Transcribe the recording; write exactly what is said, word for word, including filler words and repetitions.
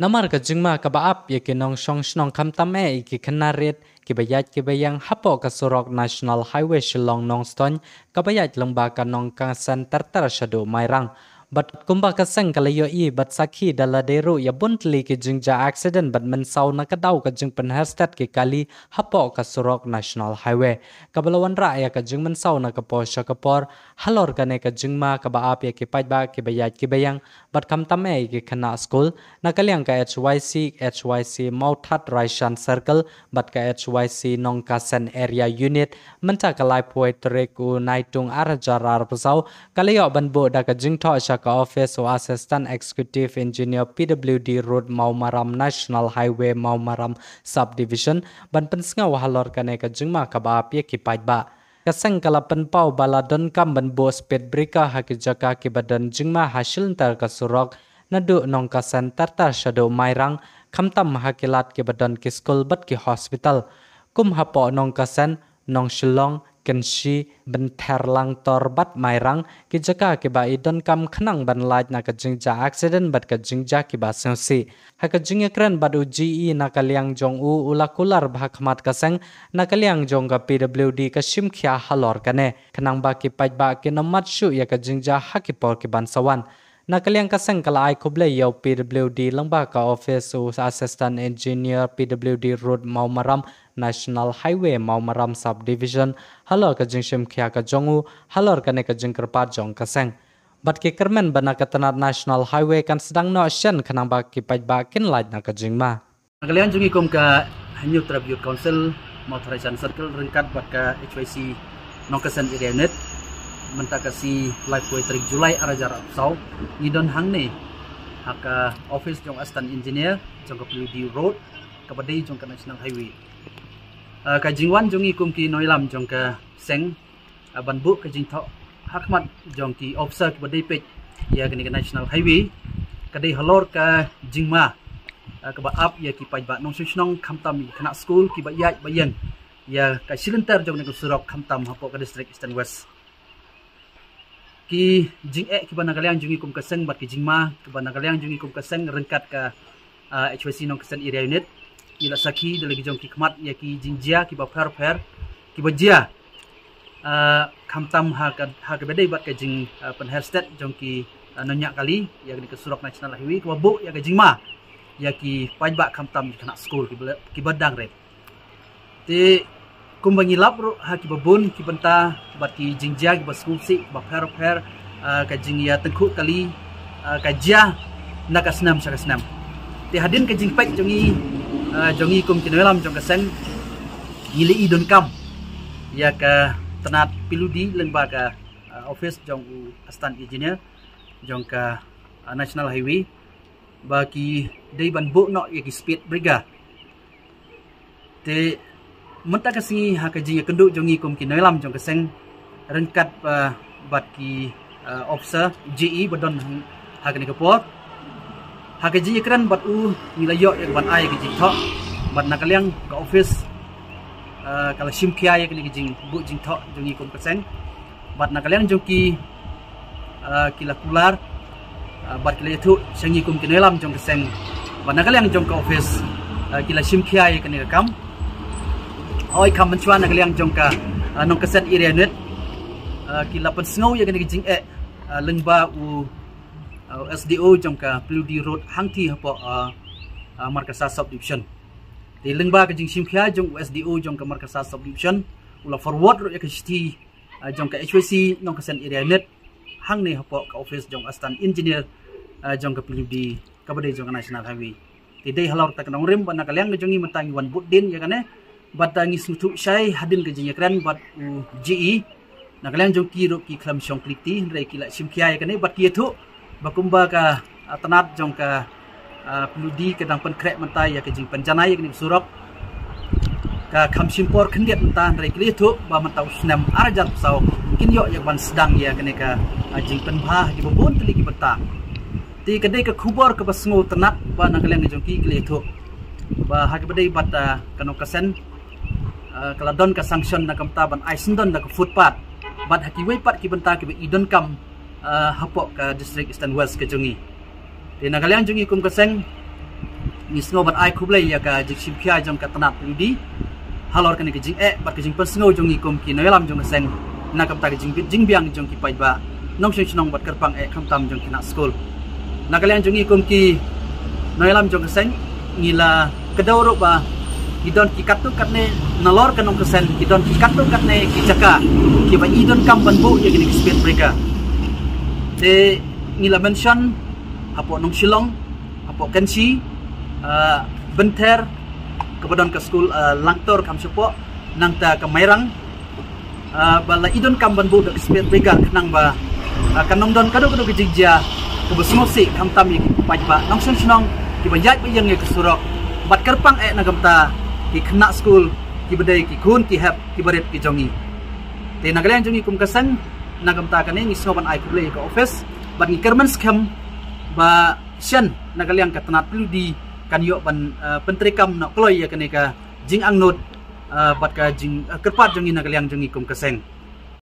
Namar ka jingma kaba ap ïa ki nongshong shnong khamtam eh ïa ki khynnah rit kiba ïaid kiba ïeng hapoh ka surok National Highway Shillong Nongstoiñ kaba ïaid lyngba ka Nongkasen ter ter shaduh Mairang. Bad kumba ka seng ka la ïohi bad sakhi da lade ruh ïa bun tylli ki jingjia accident bad mynsaw na ka daw ka jingpynher stet ki kali hapoh ka surok National Highway kaba la wanrah ïa ka jingmynsaw na ka por sha ka por halor kane ka jingma kaba ap ïa ki paidbah kiba ïaid kiba ïeng bad khamtam eh ïa ki khynnah skul. Na ka liang ka H Y C, H Y C Mawthadraishan Circle bad ka H Y C Nongkasen Area Unit, mynta ka laiphew tarik u Naitung ar hajar arphew saw, ka la ïoh ban buh da ka jingthoh sha ka office u Assistant Executive Engineer P W D Road Mawmaram, National Highway Mawmaram Subdivision, ban pynsngew halor kane ka jingma kaba ap ïa ki paidbah. Ka seng ka la pynpaw ba la donkam ban buh speed breaker ha ki jaka kiba don jingma ha shilynter ka surok naduh Nongkasen ter ter shaduh Mairang, khamtam ha ki lad kiba don ki skul bad ki hospital. Kum hapoh Nongkasen, Nongshillong, Kynshi, Bynther Langtor bad Mairang, ki jaka kiba i donkam khnang ban lait na ka jingjia accident bad ka jingjia kiba sngewsih. Ha ka jingïakren bad u G E na ka liang jong u, u la kular ba ha khmat ka seng na ka liang jong ka P W D ka shim khia halor kane khnang ba ki paidbah kin ym mad shuh ïa ka jingjia ha ki por ki ban sa wan. Na ka liang ka seng ka la ai khublei ïa u P W D lyngba ka office u Assistant Engineer P W D Road Mawmaram, National Highway Mawmaram Subdivision halor ka jingshim khia ka jong u halor kane ka jingkyrpad jong ka seng. Bad ki kyrmen ba na ka tnat National Highway kan sdang noh shen khnang ba ki paidbah kin lait na ka jingma. Na ka liang jong ngi kum ka Hynñiewtrep Youth Council, Mawthadraishan Circle, ryngkat bad ka H Y C Nongkasen Area Unit, mynta ka sngi laiphew tarik July ar hajar arphew saw, ngi don hangne ha ka office jong Assistant Engineer jong ka P W D Road kaba dei jong ka National Highway. Ah, ka jingwan jong ngi kum ki nongïalam jong ka seng, ah, ban buh ka jingthoh ha khmat jong ki officer kiba dei peit ïa kane ka National Highway ka dei halor ka jingma, ah, kaba ap ïa ki paidbah nongshong shnong khamtam ïa ki khynnah skul kiba ïaid ba ïeng ïa ka shilynter jong kane ka surok khamtam hapoh ka district Eastern West. Ki jingeh kiba na ka liang jong ngi kum ka seng bad ki jingma kiba na ka liang jong ngi kum ka seng ryngkat ka, ah, H Y C Nongkasen Area Unit, ngi la sakhi da la ki jong ki khmat ïa ki jingjia kiba pher pher kiba jia, ah, khamtam ha ka, ha kaba dei bad ka jing, ah, pynher stet jong ki, ah, nongñiah kali ïa kane ka surok National Highway kaba buh ïa ka jingma ïa ki paidbah khamtam ki khynnah skul kiba, kiba dang rit. Te kumba ngi lap ruh ha kiba bun ki bynta bad ki jingjia kiba sngewsih kiba pher pher, ah, ka jingïatyngkhuh kali, ah, ka jia na ka snem sha ka snem. Te hadien ka jingpeit jong ngi, ah, jong ngi kum ki nongïalam jong ka seng, ngi la i donkam ïa ka tnat P W D lyngba ka, ah, office jong u Assistant Engineer jong ka, ah, National Highway ba ki dei ban buh noh ïa ki speed breaker. Te mynta ka sngi ha ka jingïakynduh jong ngi kum ki nongïalam jong ka seng ryngkat, ah, bad ki, ah, officer G E ba don ha, ha kane ka por, ha ka jingïakren bad u ngi la ïoh ïa ka ban ai ka jingthoh bad na ka liang ka office, ah, ka la shim khia ïa kane ka jingbuh jingthoh jong ngi kum ka seng. Bad na ka liang jong ki, ah, ki la kular, ah, bad ki la ïathuh sha ngi kum ki nongïalam jong ka seng. Bad na ka liang jong ka office, ah, ki la shim khia ïa kane ka kam. Hooid, kham mynshuwa na ka liang jong ka, ah, Nongkasen Area Unit, ah, ki la pynsngew ïa kane ka jingeh, ah, lyngba u, ah, S D O jong ka P W D Road hangthie hapoh, ah, ah, Markasa Subdivision. Te lyngba ka jingshim khia jong u S D O jong ka Markasa Subdivision, u la forward ruh ïa ka shithi, ah, jong ka H Y C Nongkasen Area Unit hangne hapoh ka office jong Assistant Engineer, ah, jong ka P W D kaba dei jong ka National Highway. Te dei halor kata ka nongrim ba na ka liang ka jong ngi mynta ngi wan bud dien ïa kane bad, ah, ngi sngewthuh shai hadien ka jingïakren bad u G E. Na ka liang jong ki ruh ki khlem shong klik ti hynrei ki la shim khia ïa kane bad ki ïathuh ba kumba ka, ah, tnat jong ka, ah, P W D ka dang pynkhreh mynta ïa ka jingpynjanai ïa kane ka surok. Ka kham shim por khyndiat mynta hynrei ki la ïathuh ba mynta u snem ar hajar arphew saw kin ïoh ïa ka ban sdang ïa kane ka, ah, jingpynbha ha kiba bun tylli ki bynta. Te ka dei ka khubor kaba sngewtynnat ba na ka liang jong ki ki la ïathuh ba ha kaba dei bad, ah, ka Nongkasen, ah, ka la don ka sanction na ka bynta ban ai syndon da ka footpath bad ha kiwei pat ki bynta kiba i donkam, ah, hapoh ka district Eastern West ka jong ngi. Te na ka liang jong ngi kum ka seng, Ngi sngew bad ai khublei ïa ka jingshim khia jong ka tnat P W D halor kane ka jingeh bad ka jingpynsngew jong ngi kum ki nongïalam jong ka seng na ka bynta ka jingbit jingbiang jong ki paidbah nongshong shnong bad kyrpang eh khamtam jong ki khynnah skul. Na ka liang jong ngi kum ki nongïalam jong ka seng, ngi la kdew ruh ba ki don ki katto katne nalor ka nongkyrshan, ki don ki katto katne ki jaka kiba i donkam ban buh ïa kine ki speed breaker. Te ngi la mention hapoh Nongshillong, hapoh Kynshi, ah, Bynther, kaba don ka skul, ah, Langtor kam shapoh, nangta ka Mairang, ah, ba la i donkam ban buh da ka speed breaker khnang ba, ah, kan ym don kano kano ka jingjia kaba sngewsih khamtam ïa ki paidbah nongshong shnong kiba ïaid ba ïeng ïa ka surok bad kyrpang eh na ka bynta ki khynnah skul kiba dei ki khun ki hep kiba rit ki jong ngi. Te na ka liang jong ngi kum ka seng, na ka bynta kane ngi sngew ban ai khublei ïa ka office bad ngi kyrmen skhem ba shen na ka liang ka tnat P W D kan ïoh ban, ah, pyntreikam noh kloi ïa kane ka jingangnud, ah, bad ka jing, ah, kyrpad jong ngi na ka liang jong ngi kum ka seng.